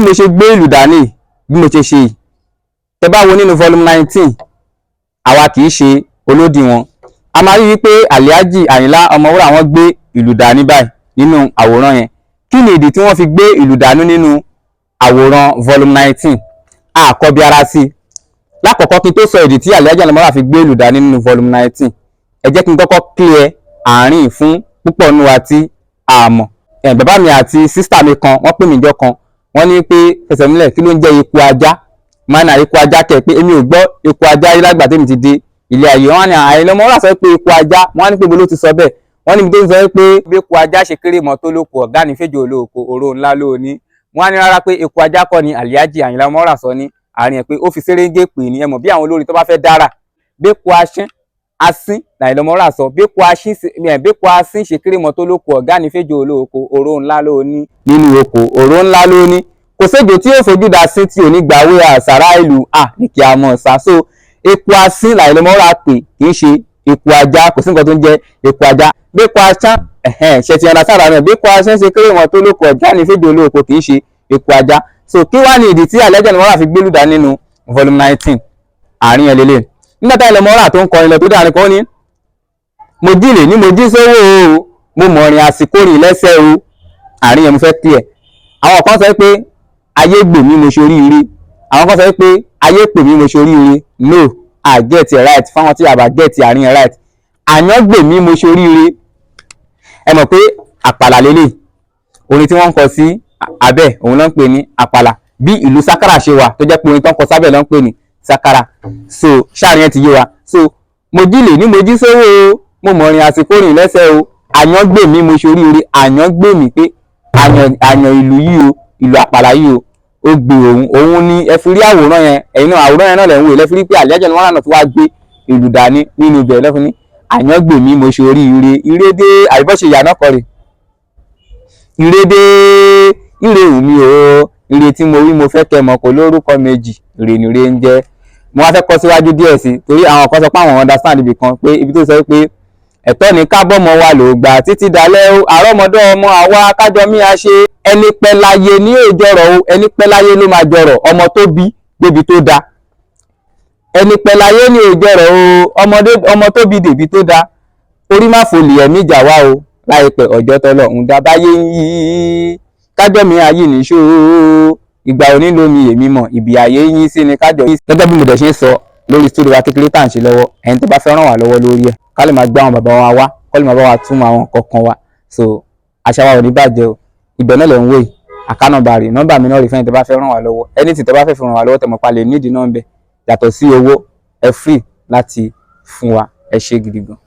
Bí mo ṣe gbé ìlù dání, bí mo ṣe ṣe yìí, tẹ bá wo nínú volume 19, àwa kì í ṣe olódì wọn, a máa rí wípé Alhaji Àyìnlá Ọmọwúrà, wọ́n gbé ìlù dání báyìí nínú àwòrán yẹn. Kí ni ìdí tí wọ́n fi gbé ìlù dání nínú àwòrán volume 19? Àkọ́bí ara sí i. Lákọ̀ọ́kọ́, kí n tó sọ ìdí tí Alhaji Àyìnlá Ọmọwúrà fi gbé ìlù dání nínú volume 19, ẹ jẹ́ kí n kọ́kọ́ clear àárín fún púpọ̀ nínú wa tí a mọ̀. Ẹ̀ bàbá mi àti sister mi kan, wọ́n pè mí jọ kan, wọ́n ní pé, "Fẹsẹ̀múlẹ̀, kí ló ń jẹ́ eku ajá?" Mana eku ajá kẹ̀, pé èmi ò gbọ́ eku ajá rí lágbà tèmi ti dé ilé ayé. Wọ́n ní Àyìnlá Ọmọwúrà sọ pé eku ajá. Wọ́n ní pé ibo ló ti sọ bẹ́ẹ̀? Wọ́n níbi tó ń sọ pé bí eku ajá ṣe kéré mọ́ tó lóko, ọ̀gá ní fẹ́jọ́ olóko, oró ńlá ló ní. Wọ́n á ní rárá, pé eku ajá kọ́ ni Alhaji Àyìnlá Ọmọwúrà sọ ní àárín ẹ̀, pé ó fi séréńgé pè ní. Ẹ mọ̀ bí àwọn olórin tó bá fẹ́ dára, bẹ́ẹ̀kú aṣín asín l'Àyìnlá Ọmọwúrà sọ, bẹ́ẹ̀kú asín ṣe kéré mọ́ tó lóko, ọ̀gá ní fẹ́jọ́ olóko, oró ńlá ló ní nínú oko, oró ńlá ló ní. Kò séjò tí yóò fojú da sí tí ò ní gbàwé àṣàrà ìlú à ní kí a mọ̀ ṣá. So eku asín l'Àyìnlá Ọmọwúrà pè, kì í ṣe eku ajá. Kò sí nǹkan tó ń jẹ́ eku ajá. Bẹ́ẹ̀kú asán ẹ̀hẹ́n ṣe ti ọ̀nà sára náà, bẹ́ẹ̀kú asín ṣe kéré mọ́ tó lóko, ọ̀gá ní fẹ́jọ́ olóko, kì í ṣe eku ajá. So kí wá ní ìdí tí Alhaji Àyìnlá Ọmọwúrà fi gbélù dání nínú volume 19? Àárín ẹ̀ lélẹ̀. Nígbà táyìnlá Ọmọwúrà tó ń kọrin lọ, tó dáa kan, ó ní, "Mo jí lè ní, mo jí sówó o, mo mọ̀rìn àsìkò rìn lẹ́sẹ̀ o." Àárín yẹn mo fẹ́ clear. Àwọn kan sọ pé ayé gbè mí, mo ṣoríire. Àwọn kan sọ pé ayé pè mí, mo ṣoríire. No, I get it right. Fáwọn tí a bá get àárín yẹn right, àyàn gbè mí, mo ṣoríire. Ẹ mọ̀ pé àpàlà lélẹ̀, orin tí wọ́n ń kọ sí abẹ́ òun ló ń pè ní àpàlà, bí ìlú sákàrà ṣe wà tó jẹ́ pé orin tó ń kọ sábẹ́ ló ń pè ní sákàrà. So ṣáàrin yẹn ti yé wa. So mo jí lè ní, mo jí sówó o, mo mọ̀rìn àsìkò rìn lẹ́sẹ̀ o, àyàn gbè mí, mo ṣoríire. Àyàn gbè mí pé àyàn, àyàn ìlú yìí o, ìlú àpàlà yìí o, ó gbé òun. Òun ni ẹ fi rí àwòrán yẹn. Ẹ̀yin náà, àwòrán yẹn náà lẹ̀ ń wò, lẹ fi rí pé Alhaji Àyìnlá náà tó wá gbé ìlú dání nínú ibẹ̀ lọ́fún ní àyàn gbè mí, mo ṣoríire, ire dé. Àbíbọ́ṣe ìyá náà kọ́ rè, ire dé, ire wù mí o, ire tí mo wí mo fẹ́ kẹ́ mọ̀, kò lórúkọ méjì, ire ni ire ń jẹ́. Mo wá fẹ́ kọ́ síwájú díẹ̀ sí, torí àwọn kan sọ pé àwọn understand ibì kan, pé ibi tó sọ pé ẹ̀tọ́ ní ká bọ́mọ wa lò gbà títí dalẹ́ o, àrọ́mọdọ́ ọmọ àwa kájọ mí a ṣe, ẹni pẹ́ láyé ní òjọrọ̀ o, ẹni pẹ́ láyé ló máa jọrọ̀ ọmọ tó bí débi tó da, ẹni pẹ́ láyé ní òjọrọ̀ o, ọmọdé ọmọ tó bí débi tó da, orí má folì ẹ̀mí ìjà wá o, láìpẹ́ ọjọ́ tọ́lọ̀ ń dá báyé ń yí, kájọ mi ayé nìṣó, ìgbà òní lómi èmi mọ̀ ìbí ayé yín sí ni kájọ yín. Gẹ́gẹ́ bí mo dẹ̀ ṣe ń sọ lórí studio wa kékeré tá à ń ṣe lọ́wọ́, ẹ̀yin tó bá fẹ́ ràn wá lọ́wọ́ lórí ẹ̀, ká lè máa gbé àwọn bàbá wa wá, kó lè máa bá wa túmọ̀ àwọn nǹkan kan wa, so àṣà wa ò ní bàjẹ́ o. Ibẹ̀ náà lẹ̀ ń wò yìí, account number rè, nọ́mbà mi náà rè, fẹ́yìn tó bá fẹ́ ràn wá lọ́wọ́. Anything tó bá fẹ́ fi ràn wá lọ́wọ́, tẹ̀mọ̀ pa lè nídìí náà ń bẹ̀ yàtọ̀ sí owó, ẹ free láti fún wa. Ẹ ṣé gidi gan.